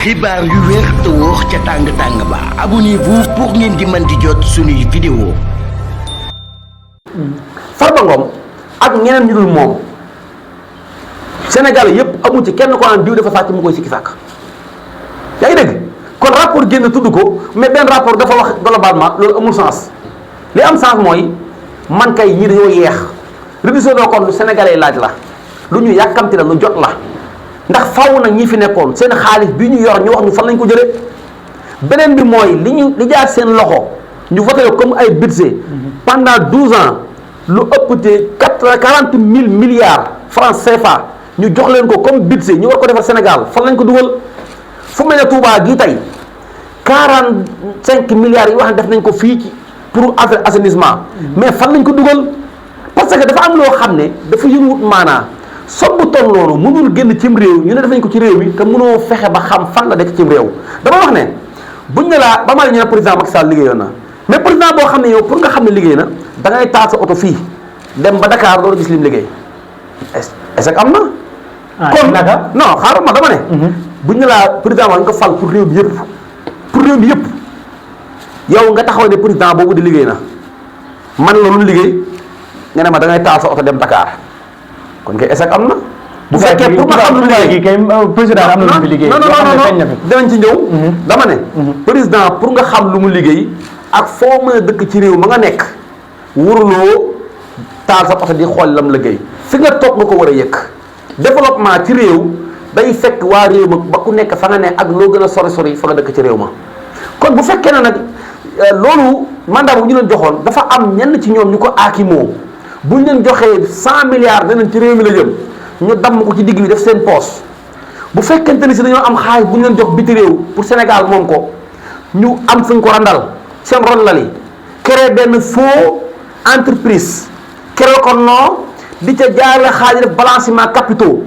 xibaar yu wér te wóor ca tàng ba abonnez-vous pour ngeen di mën di jot suñuy vidéo. Farba Ngom ak ñeneen ñu dul moom Sénégal yëpp amu ci kenn ko naan diw dafa sàcc mu koy sikki sàkk yaa ngi dégg kon rapport génn tudd ko mais benn rapport dafa wax globalement loolu amul sens li am sens mooy man kay ñii dañoo yeex révision de compte lu sénégalais laaj la lu ñu yàkkamti la lu jot la ndax faw nag ñi fi nekkoon seen xaalis bi ñu yor ñu wax ñu fan lañ ko jëlee beneen bi mooy li jaar seen loxo ñu voté comme ay budget pendant 12 ans lu ëpp te 40 000 milliards francs CFA ñu jox leen ko comme budget ñu war ko defal Sénégal fan lañ ko dugal fu mel ne Touba gii tey 45 milliards yi wax ne def nañ ko fii ci pour affaire assainissement mais fan lañ ko dugal parce que dafa am loo xam ne dafa yënguwut maanaa sob bu toll noonu mënul génn cim réew ñu ne def nañ ko ci réew mi te mënoo fexe ba xam fan la dekk cim réew dama wax ne buñ ne laa ba ma la ñu ne président Macky Sall liggéeyoon na mais président boo xam ne yow pour nga xam ne liggéey na da ngay taal sa oto fii dem ba Dakar loolu gis lim liggéey est-ce que am na. kon naka non xaaral ma dama ne. buñ ne laa président wax nga ko fal pour réew mi yëpp pour réew mi yëpp yow nga taxaw ne président boobu di liggéey na man la lu liggéey nga ne ma da ngay taal sa oto dem Dakar kon kay est-ce que am na. bu fekkee pour ma xam lu liggéey kay président am na lu mu liggéey. non danañ ci ñëw. dama ne. président pour nga xam lu mu liggéey ak foo mën a dëkk ci réew ma nga nekk wuruloo taal sa oto di xool lam liggéey fi nga toog nga ko war a yëkk développement ci réew day fekk waa réew ma ba ku nekk fa nga ne ak loo gën a sori fa nga dëkk ci réew ma kon bu fekkee ne nag loolu mandat bu ñu leen joxoon dafa am ñenn ci ñoom ñu ko aakimoo bu ñu leen joxee 100 milliards danañ ci réew mi la jëm ñu damm ko ci digg bi def seen poche bu fekkente ni si dañoo am xaalis bu ñu leen jox biti réew pour Sénégal moom ko ñu am fuñ ko randal seen ron lali créer benn faux entreprise créer ko non di ca jaarale xaalis def balancement capitaux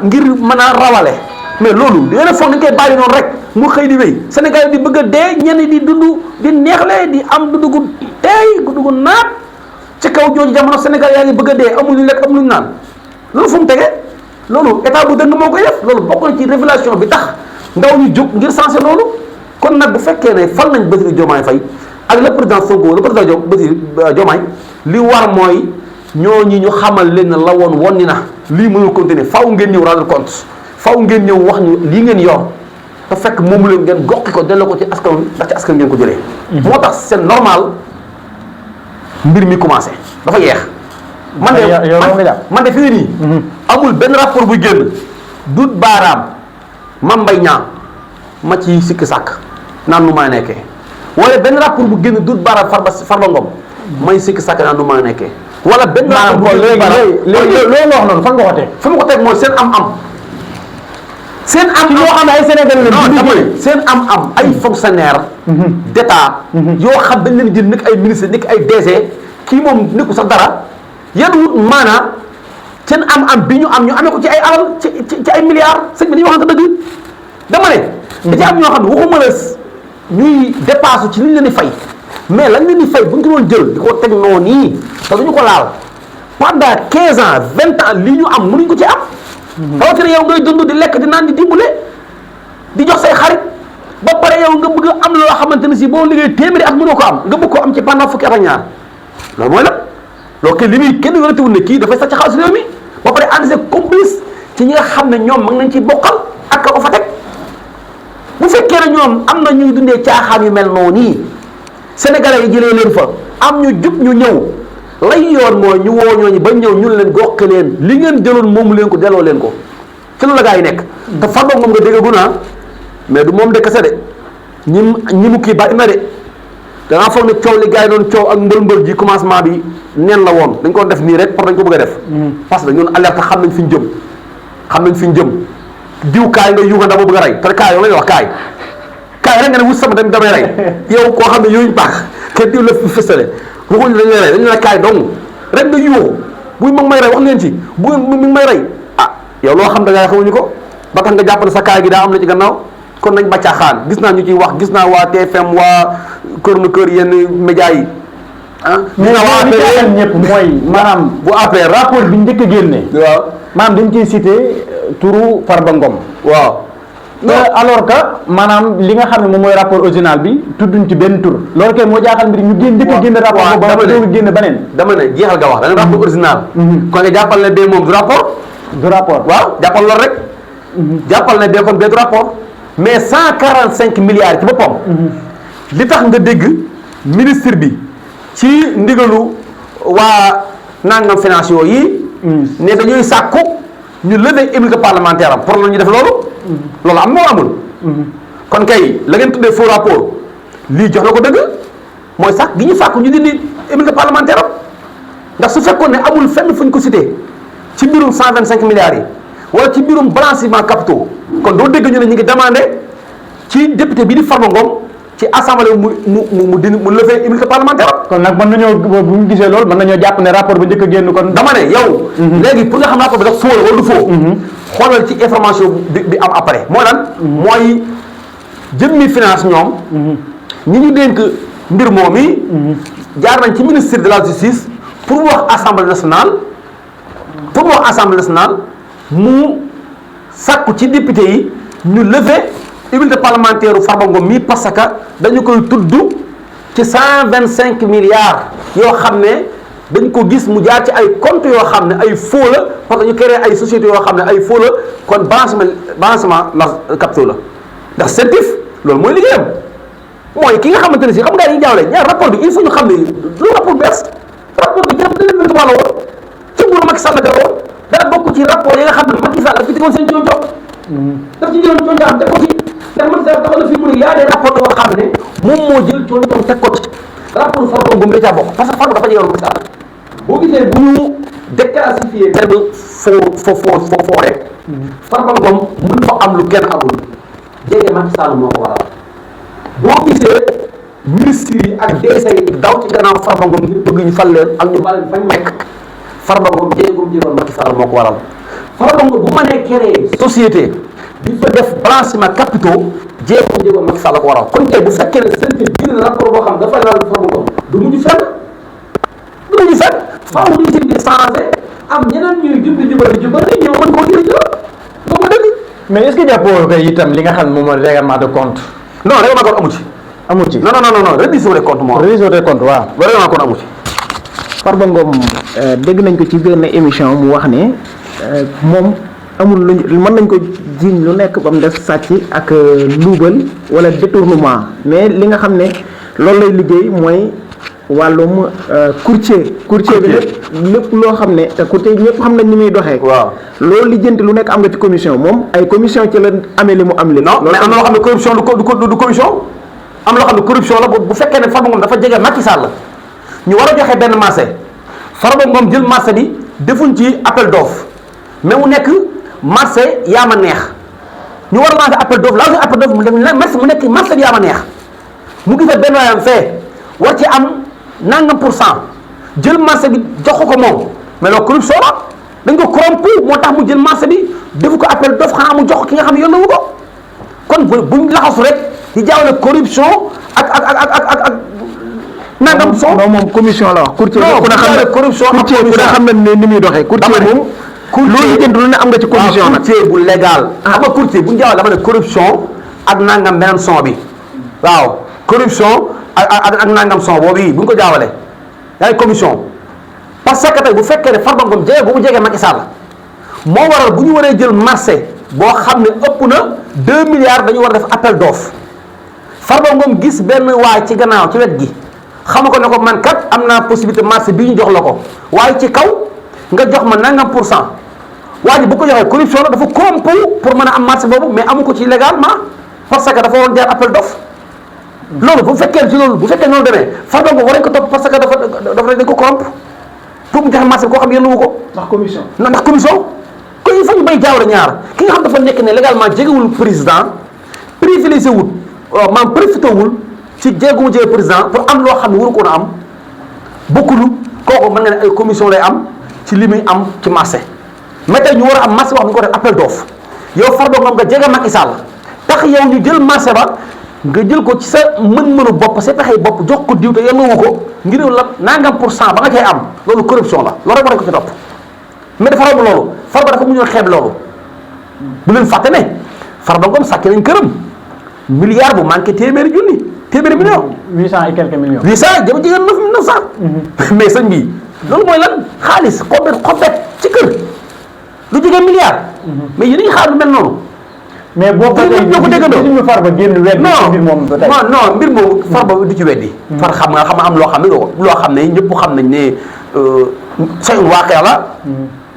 ngir mën a rawale mais loolu di ngeen foog dañ koy bàyyi noonu rek mu xëy di wéy Sénégal di bëgg a dee ñenn di dund di neexle di am dund gu teey dund gu naat ci kaw jooju jamono Sénégal yaa ngi bëgg a dee amul lu lekk amul lu naan loolu fu mu tege loolu état bu dëng moo koy def loolu bokk na ci révélation bi tax ndaw ñu jóg ngir sensé loolu kon nag bu fekkee ne fal nañ Bassirou Diomaye Faye ak le président Sonko le président Bassirou Diomaye li war mooy ñooñu ñu xamal leen ne la woon wonni na lii mënul continuer faw ngeen ñëw rendre compte faw ngeen ñëw wax ñu lii ngeen yor te fekk moomu leen ngeen goqi ko delloo ko ci askan wi ndax ci askan ngeen ko jëlee. moo tax c'est normal mbir mi commencé dafa yeex. man de fii nii. amul benn rapport buy génn dut baaraam Mame Mbaye Niang ma ci sikki sàkk naan nu maa nekkee wala benn rapport bu génn dut baaraam Farba Ngom may sikki sàkk naan nu maa nekkee. wala benn rapport bu léegi loolu nga wax noonu fan nga ko teg. fa ma ko teg mooy seen am-am. seen am yoo xam ne ay Sénégalais seen am ay fonctionnaire d'état yoo xam dañ leen jël nekk ay ministre nekk ay DG kii moom nekku sax dara yan wut maanaam seen am bi ñu am ñu amee ko ci ay alal ci ay milliards sëñ bi dañuy wax nga dëgg dama ne da ci am ñoo xam ne waxuma la ñuy dépasse ci li ñu leen di fay mais lañ leen di fay bu ñu ko doon jël di ko teg noonu nii te duñu ko laal pendant 15 ans 20 ans li ñu am mënuñ ko ci am rawatina yow ngay dund di lekk di naan di dimbale di jox say xarit ba pare yow nga bëgg am loo xamante ne si boo liggéey téeméeri at mënoo ko am nga bëgg ko am ci pendant fukki at ak ñaar loolu mooy la loolu kenn li muy kenn wératiwul ne kii dafay sàcc xaalis réew mi ba pare ànd see complice ci ñi nga xam ne ñoom mag nañ ci bokkal ak ko fa teg bu fekkee ne ñoom am na ñuy dundee caaxaan yu mel noonu nii sénégalais yi jëlee leen fa am ñu jub ñu ñëw lay yoon mooy ñu woo ñooñu ba ñëw ñun leen gox leen li ngeen jëloon moomu leen ko delloo leen ko ci loolu la gaa yi nekk. te Farba moom nga dégg naa mais du moom de kese de ñi mu kii bari na de dangaa foog ne coow li gaa yi doon coow ak mbël ji commencement bi neen la woon dañ ko def nii rek parce que dañ ko bëgg a def. parce que ñun alerte xam nañ fi ñu jëm diw kaay nga yuuxa ndax ma bëgg a rey te kaay yow la ñuy wax kaay rek nga ne wut sama tamit damay rey yow koo xam ne yooyu baax te diw la fëstale waxuñu dañu lay rey dañu la kaay dong rek nga yuuxu buy mag may rey wax leen ci bu mi ngi may rey yow loo xam da ngay xamuñu ko ba tax nga jàpp ne sa kaay gi daa am na ci gannaaw kon nañ bàccaa xaan gis naa ñu ciy wax gis naa waa TFM waa kër yenn média yi mais li ñëpp mooy maanaam bu après rapport bi njëkk a génne. waaw maanaam dañ ciy cité turu Farba Ngom. waaw alors que maanaam li nga xam ne moom mooy rapport original bi tudduñ ci benn tur loolu kay moo jaaxal mbir ñu njëkk a génn rapport ba ba doog a génn beneen dama ne jeexal nga wax da nga rapport original kon nga jàppal ne bee moom du rapport waaw jàppal loolu rek jàppal ne bee kon bee du rapport mais 145 milliards ci boppam li tax nga dégg ministre bi ci ndigalu waa nangam financiers yi ne dañuy sàkku ñu lever immunité parlementaire am pour la ñu def loolu am moo amul kon kay la ngeen tuddee faux rapport lii jox na ko dëgg mooy sax gi ñu sàkku ñu dindi immunité parlementaire am ndax su fekkoon ne amul fenn fu ñu ko cité ci mbirum 125 milliards yi wala ci mbirum blanchiment capitaux kon doo dégg ñu ne ñu ngi demandé ci député bi di Farba Ngom ci assemblée mu lever immunité parlementaire kon nag mën nañoo bu ñu gisee loolu mën nañoo jàpp ne rapport bu njëkk a génn kon dama ne yow léegi pour nga xam rapport bi daf faux la wala du faux xoolal ci information bi am après mooy lan mooy jëmmi finance ñoom ñi ñu dénk mbir moom yi jaar nañ ci ministère de la justice pour wax assemblée nationale mu sàkku ci député yi ñu lever immunité parlementaire Farba Ngom mi parce que dañu koy tudd ci 125 milliards yoo xam ne dañ ko gis mu jaar ci ay comptes yoo xam ne ay faux la parce que ñu créé ay sociétés yoo xam ne ay faux la kon blanchiment la capitaux la ndax CENTIF loolu mooy liggéeyam mooy ki nga xamante ne si xam nga dañuy jaawle ñaar rapport bi il faut ñu xam ne lu rapport bees rapport bi képp 2023 la woon ci nguuru Macky Sall la woon daa bokk ci rapport yi nga xam ne Macky Sall ak fi tegoon seen coon daf ci jëloon coon teg ko ci ndax Macky Sall taxaw na fi mu ne yaa des rapport yoo xam ne moom moo jël coon teg ko ci rapport Farba Ngom da caa bokk parce que Farba dafa jegewoon Macky Sall boo gisee bu ñu déclassifié benn foo rek Farba Ngom mën fa am lu kenn amul jege Macky Sall moo ko waral boo gisee ministre yi ak DC yi daw ci gannaaw Farba Ngom ngir bëgg ñu fal leen ak ñu bàyyi fañ nekk Farba Ngom jegewoon Macky Sall moo ko waral Farba Ngom bu ma nee créé société di fa def blanchiment capitaux jegewoon Macky Sall ko waral kon tey bu fekkee ne seen biir rapport boo xam dafa laal Farba Ngom du mujj fenn faaw ñu si di changé am ñeneen ñuy jubali ñëw mën koo jëriñoo nga ko dëgg. mais est-ce que jàppoo ko itam li nga xam ne moom mooy règlement de compte. non règlement de compte amu ci. non reddition des comptes moo am. reddition des comptes waaw. règlement de compte amu ci. Farba Ngom dégg nañ ko ci benn émission mu wax ne moom amul lu mën nañ ko jiiñ lu nekk ba mu def sàcc ak luubal wala détournement mais li nga xam ne loolu lay liggéey mooy. wàllum courtier bi lépp loo xam ne te courtier ñëpp xam nañ ni muy doxee. waaw loolu lijjanti lu nekk am nga ci commission moom ay commission ci la amee li mu am li non mais am na loo xam ne corruption du commission am loo xam ne corruption la bu fekkee ne Farba Ngom dafa jege Macky Sall ñu war a joxe benn marché Farba Ngom jël marché bi defuñ ci appel d'offre mais mu nekk marché yaa ma neex ñu war a lancer appel d'offre mu nekk marché bi yaa ma neex mu gisee benn waayam fee war ci am nangam % jël marché bi jox ko moom mais loolu corruption la dañ ko corrompu moo tax mu jël marché bi defu ko appel d'offre xanaa mu jox ko ki nga xam ne yoon na wu ko kon buñ laxasu rek di jaawale corruption ak nangam son non moom commission la wax courtier ku ne xam ne corruption courtier ku ne xam ne ni muy doxee courtier moom loolu jënd lu ne am nga ci commission nag courtier bu légal xam nga courtier bu ñu jaawale dama ne corruption ak nangam beneen son bi waaw corruption ak nangam son boobu yi bu ñu ko jaawale yaay commission parce que tey bu fekkee ne Farba Ngom jege bu mu jegee Macky Sall moo waral bu ñu waree jël marché boo xam ne ëpp na 2 milliards dañu war a def appel d'offre Farba Ngom gis benn waay ci gannaaw ci wet gi xam ko ne ko man kat am naa possibilité marché bii ñu jox la ko waaye ci kaw nga jox ma nangam % waa ji bu ko joxee corruption la dafa corrompu pour mën a am marché boobu mais amu ko ci légalement parce que dafa waroon jaar appel d'offre loolu bu fekkee ci loolu bu fekkee noonu demee Farba Ngom war nañ ko topp parce que dafa dañ ko corrompre pour mu joxe marché bi koo xam yéen wu ko. ndax commission. ndax commission kon il faut ñu bay jaawale ñaar ki nga xam dafa nekk ne légalement jegewul président privilégié wul maanaam profité wul ci jéegu mu jege président pour am loo xam ne waru ko woon a am bokkulu kooku mën nga ne ay commission lay am ci li muy am ci marché mais tey ñu war a am marché wax ñu ko def appel d'offre yow Farba Ngom nga jege Macky Sall tax yow ñu jël marché ba. nga jël ko ci sa mën-mënu bopp sa pexey bopp jox ko diw te yemmewu ko ngir la nangam % ba nga cay am loolu corruption la loolu rek war nañ ko ci topp mais dafa romb loolu Farba dafa mu ñoo xeeb loolu bu leen fàtte ne Farba Ngom sàcc nañ këram milliard bu manqué téeméeri million 800 et quelques millions. 800 jëm jigéen 900 mais sëñ bi loolu mooy lan xaalis xobet ci kër lu jógee milliard mais yéen a ngi xaar lu mel noonu mais boo ko ñoo ko déggandoo ñu Farba génn wedd mbir moom ba tey non mbir moomu Farba du ci weddi far xam nga am loo xam ne ñëpp xam nañ ne c'est une waaqia la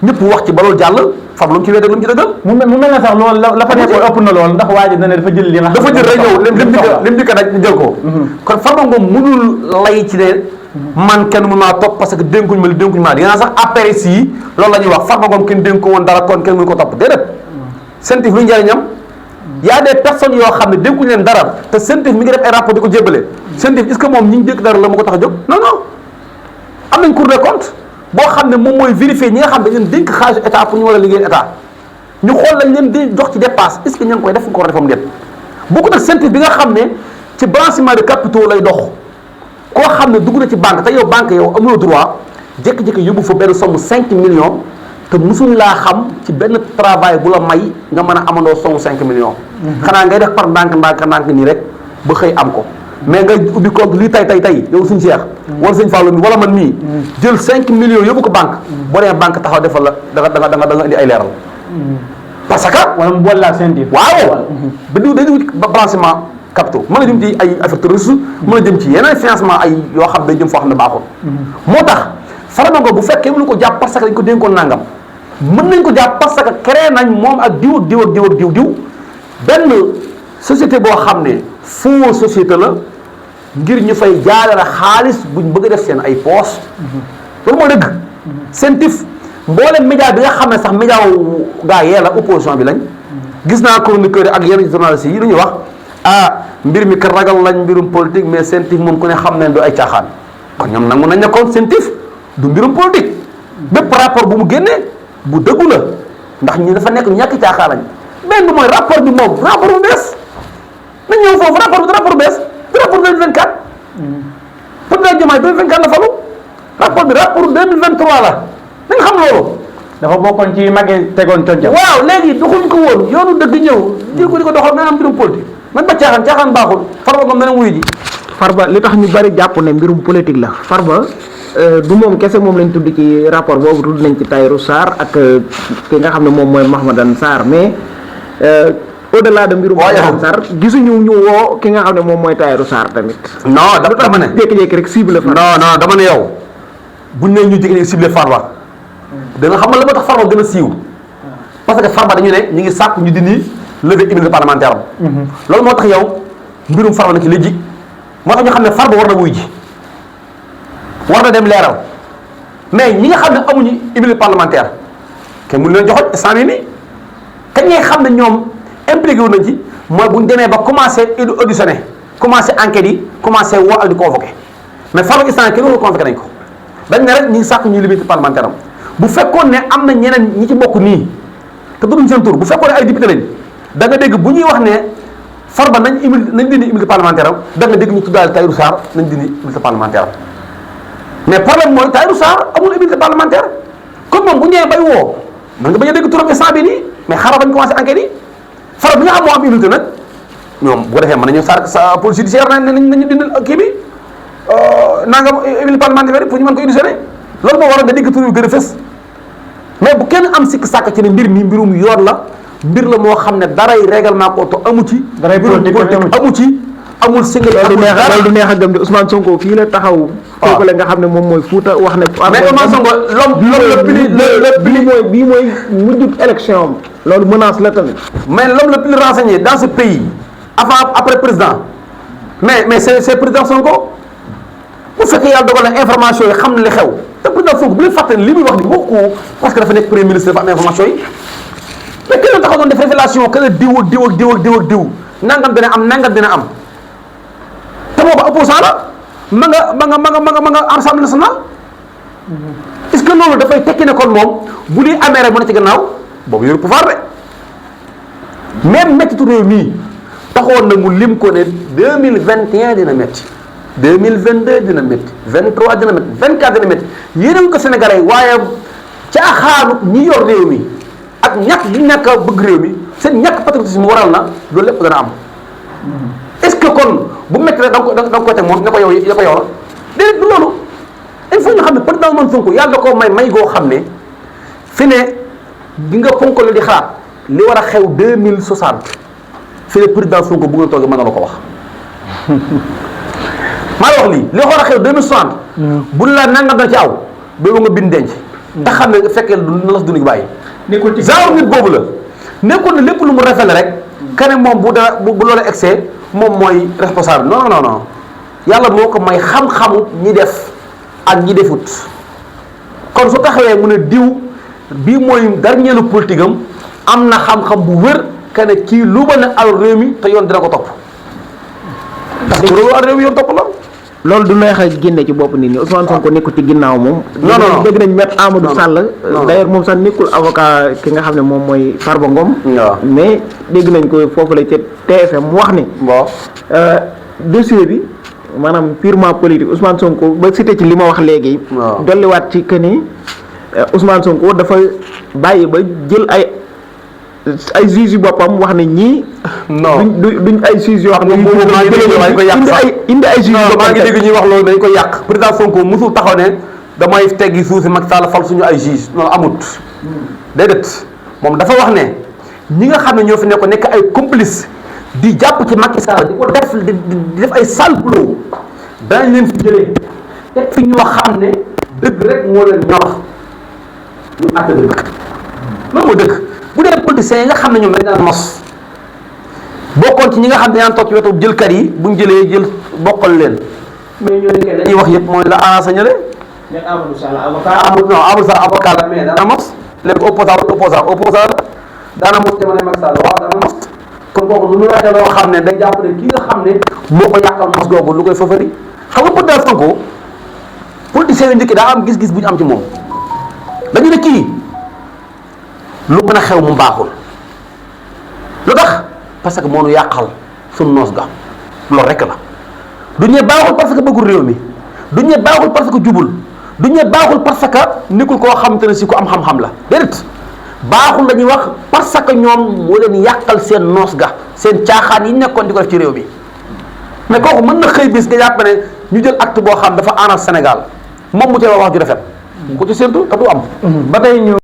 ñëpp wax ci ba loolu jàll Farba lu mu ci weddi lu mu ci dëggal mu mel na sax loolu la fa nekkoon ëpp na loolu ndax waa ji dana dafa jël li nga dafa jël rek ñëw lim dikka daj jël ko kon Farba Ngom mënul lay ci ne man kenn mën maa topp parce que dénkuñ ma li dénkuñ ma dinaa sax après si loolu la ñuy wax Farba Ngom kenn dénk ko woon dara kon kenn mënu ko topp déedéet CENTIF lu njëriñam y a des personnes yoo xam ne dénkuñ leen dara te CENTIF mi ngi def ay rapport di ko jébbale CENTIF est-ce que moom ñi ngi dénk dara la ma ko tax a jóg non am nañ Cour des comptes boo xam ne moom mooy vérifier ñi nga xam ne dañ leen dénk xaalisu état pour ñu war a liggéey état ñu xool lañ leen di jox ci dépasse est-ce que ña ngi koy def fu ko war a defam déet bokku nag CENTIF bi nga xam ne ci blanchiment de capitaux lay dox koo xam ne dugg na ci banque te yow banque yow amuloo droit jékki-jékki yóbbu fa benn somme 5 millions te musuñ laa xam ci benn travail bu la may nga mën a amandoo somme 5 millions. xanaa ngay def par ndànk nii rek ba xëy am ko mais nga ubbi compte lii tey yow suñ Cheikh. wala suñ Fallou mi wala man mii. jël 5 millions yóbbu ko banque. boo demee banque taxaw defal la da nga indi ay leeral. parce que. wala mu boole laa CENTIF. waaw dañuy wut blanchiment capitaux mën a jëm ci ay affaires terroristes mën a jëm ci yeneen financement ay yoo xam day jëm foo xam ne baaxul. moo tax Farba Ngom bu fekkee mënu ko jàpp parce que dañ ko dénkoon nangam mën nañ ko jàpp parce que créé nañ moom ak diw benn société boo xam ne faux société la ngir ñu fay jaarale xaalis buñ bëgg a def seen ay poches. loolu moo dëgg. CENTIF mboolem média bi nga xam ne sax média wu gaa yee la opposition bi lañ gis naa chroniqueur ak yenn journalistes yi lu ñuy wax mbir mi kat ragal lañ mbirum politique mais CENTIF moom ku ne xam ne du ay caaxaan kon ñoom nangu nañ ne kon CENTIF du mbirum politique bépp rapport bu mu génnee bu dëggu la ndax ñi dafa nekk ñàkk caaxaan lañ benn mooy rapport bi moom rapport bu bees nañ ñëw foofu rapport bu bees du rapport 2024 président Diomaye 2024 la falu rapport bi rapport 2023 la nañ xam loolu. dafa bokkoon ci màggee tegoon coñcam. waaw léegi doxuñ ko woon yoonu dëgg ñëw jël ko di ko doxal nga am mbirum politique man ba caaxaan baaxul Farba Ngom dana wuyu ji. Farba li tax ñu bari jàpp ne mbirum politique la Farba du moom kese moom lañ tudd ci rapport boobu tudd nañ ci Tahirou Sarr ak ki nga xam ne moom mooy Mahmadane Sarr mais au-delà de mbirum Mahmadane Sarr gisuñu ñu woo ki nga xam ne moom mooy Tahirou Sarr tamit. non dama ne jékki-jékki rek cible Farba. non dama ne yow buñ ne ñu jékki-jékki cible Farba danga xam nga la ma tax Farba gën a siiw parce que Farba dañu ne ñu ngi sàkk ñu dindi levée immunité parlementaire am. loolu moo tax yow mbirum Farba na ci léegi moo tax ñu xam ne Farba war na wuy ji war na dem leeral mais ñi nga xam ne amuñu immunité parlementaire kenn mënu leen joxoon instant bii nii kañ ngay xam ne ñoom impliqué wu nañ ci mooy bu ñu demee ba commencé auditionné commencé enquête yi commencé woo ak di convoqué mais Farba instant kenn warul convoqué nañ ko dañ ne rek ñu ngi sàkk ñu immunité parlementaire am bu fekkoon ne am na ñeneen ñi ci bokk nii te duñ seen tur bu fekkoon ne ay député lañ da nga dégg bu ñuy wax ne Farba nañ dindi immunité parlementaire am da nga dégg ñu tuddaale Tahirou Sarr nañ dindi immunité parlementaire am mais problème mooy Tahirou Sarr amul immunité parlementaire kon moom bu ñëwee bay woo mën nga bañ a dégg turam instant bi nii mais xaaral bañ commencé enquête yi Farba bi nga xam moo am immunité nag ñoom bu ko defee mën nañu sa police judiciaire nañu dindal kii bi nangam immunité parlementaire pour ñu mën ko auditionné loolu moo waral nga dégg tur yu gën a fës mais bu kenn am sikk sàkk ci ne mbir mi mbirum yoon la mbir la moo xam ne daray règlement ko to amu ci. daray politique amu ci amul single. loolu du neex a gëm de Ousmane Sonko fii la taxaw. waaw kooku la nga xam ne moom mooy Fouta wax ne. mais Ousmane Sonko l'homme bii mooy mujjub élection am. loolu menace la tamit. mais l'homme le plus renseigné dans ce pays avant après président mais c'est président Sonko bu fekkee yàlla dogal na information yi xam na li xew te président Sonko bu leen fàtte li muy wax ni wax ko parce que dafa nekk premier ministre dafa am information yi mais kenn taxaw doon def révélation que diw nangam dina am te boobu opposant la ma nga Assemblée nationale est-ce que loolu dafay tekki ne kon moom bu di amee rek mu ne ci gannaaw boobu yor pouvoir de même méttitu réew mii taxoon na mu lim ko ne 2021 dina métti 2022 dina métti 23 dina métti 24 dina métti yéen ko Sénégalais waaye caaxaanu ñi yor réew mi ak ñàkk a bëgg réew mi seen ñàkk patriotisme waral na loolu lépp dana am est-ce que kon bu métti rek da nga koy teg moom ne ko yow la déedéet du loolu il faut ñu xam ne président Ousmane Sonko yàlla da koo may goo xam ne fi ne di nga fonk la di xalaat li war a xew 2060 fi ne président Sonko bu nga toogee mën na la ko wax maa la wax lii li war a xew 2060 bu la nangam na ci aw boobu nga bind denc te xam ne fekkee na la si dund gi bàyyi genre nit boobu la nekkul ne lépp lu mu rafetlu rek kene moom bu dara bu loolu excès moom mooy responsable non yàlla moo ko may xam-xamu ñi def ak ñi defut kon su taxawee mu ne diw bii mooy dernier lu politique am na xam-xam bu wër kene kii lu ba ne al réew mi te yoon dina ko topp parce que loolu al réew mi yoon topp la loolu du neex a génne ci bopp nit ñi Ousmane Sonko nekkul ci ginnaaw moom. non dégg nañ maître Amadou Sall. d'ailleurs moom sax nekkul avocat ki nga xam ne moom mooy Farba Ngom. mais dégg nañ ko foofu la ca TFM mu wax ni. dossier bi maanaam purement politique Ousmane Sonko ba cité ci li ma wax léegi. dolliwaat ci que ni Ousmane Sonko dafa bàyyi ba jël ay juges yu boppam wax ne ñii. non duñ ay juges yoo xam ne. indi ay juges yu boppam maa ngi dégg ñuy wax loolu dañ ko yàq président Sonko musul taxaw ne damay teggi suuf si Macky Sall fal suñu ay juges noonu amut. déedéet moom dafa wax ne ñi nga xam ne ñoo fi nekk nekk ay complice di jàpp ci Macky Sall di ko def di def ay sale boulot danañ leen fi jëlee teg fi ñoo xam ne dëgg rek moo leen ñor ñu àtte dëgg loolu moo dëgg. bu dee politiciens yi nga xam ne ñoom dañ daan mos bokkoon ci ñi nga xam ne daan toog ci wetu jëlkat yi bu ñu jël bokkal leen mais ñooñu kay dañuy wax yëpp mooy la arrangé ñële. mais Amadou Sall avocat. Amadou Sall avocat la mais dana mos léegi opposant daana mos jamono Macky Sall waaw dana mos kon kooku lu ñu waxee loo xam ne dañ jàpp ne ki nga xam ne moo ko yàqal mos googu lu koy fafari xam nga président Sonko politiciens yu njëkk daa am gis-gis bu ñu am ci moom dañu ne kii. lu mën a xew mu baaxul lu tax parce que moo nu yàqal suñu noos ga loolu rek la du ñee baaxul parce que bëggul réew mi du ñee baaxul parce que jubul du ñee baaxul parce que nekkul koo xamante ne si ko am xam-xam la déedéet baaxul la ñuy wax parce que ñoom moo leen yàqal seen noos ga seen caaxaan yi nekkoon di ko def ci réew mi mais kooku mën na xëy bis nga jàpp ne ñu jël acte boo xam dafa arrange Sénégal moom mu tee wax ju rafet ko ci séntu te du am ba tey ñu